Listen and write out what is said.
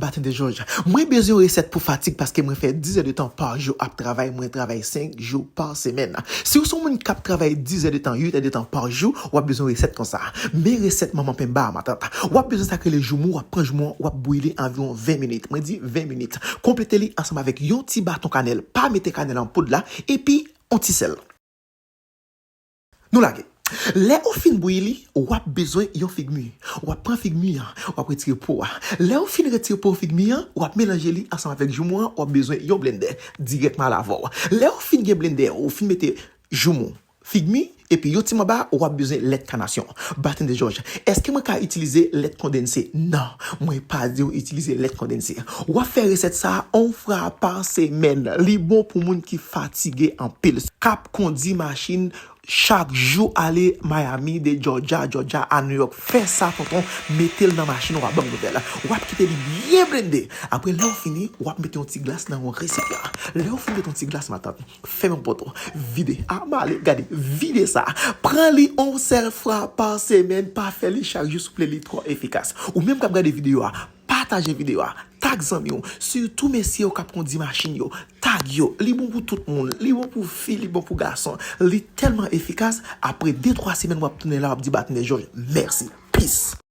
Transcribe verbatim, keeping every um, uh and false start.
Baten de Jòj. Mwen bezwen yon resèt pou fatig paske mwen fè dis èdtan pa jou ap travay, mwen travay senk jou pa semèn. Si w se yon moun k ap travay dis èdtan, uit èdtan pa jou, w ap bezwen resèt konsa. Men resèt manman penba a, matant. W ap bezwen sa k rele joumou, w ap pran joumou an, w ap bouyi li anviwon ven minit. Mwen di ven minit. Konplete li ansanm avèk yon ti baton kanèl. Pa mete kanèl an poud la, epi yon ti sèl. Nou lage. Lè ou fin bouyi li, w ap bezwen yon figmi. W ap pran figmi an, w ap retire po a. Lè ou fin retire po figmi an, w ap melanje li ansanm avèk joumou an, w ap bezwen yon blendè dirèkman al avè w. Lè ou fin gen blendè, ou fin mete joumou, figmi, epi yon ti manba, w ap bezwen lèt kanasyon. Baten de Jòj. Èske mwen ka itilize lèt kondanse? Non, mwen pa di w itilize lèt kondanse. W ap fè resèt sa a yon fwa pa semèn. Li bon pou moun ki fatige anpil, k ap kondi machin chak jou ale Miami, de Georgia, Georgia a New York. Fè sa, tonton, mete l nan machin ou a ban m nouvèl. W ap kite li byen blende. Apre, lè w fini, w ap mete yon ti glas nan yon resipyan. Lè w fin mete yon ti glas, matant, fèmen pòt ou. Vide. A, m ale, gade, vide sa. Pran li yon sèl fwa pa semèn, pa fè li chak jou, souple, li twò efikas. Ou menm k ap gade videyo a, pataje videyo a, tag zanmi w, sitou mesye yo k ap kondi machin yo, tag yo. Li bon pou tout moun, li bon pou fi, li bon pou gason. Li tèlman efikas, apre de twa semèn w ap tounen la, w ap di Baten de Jòj mèsi. Peace.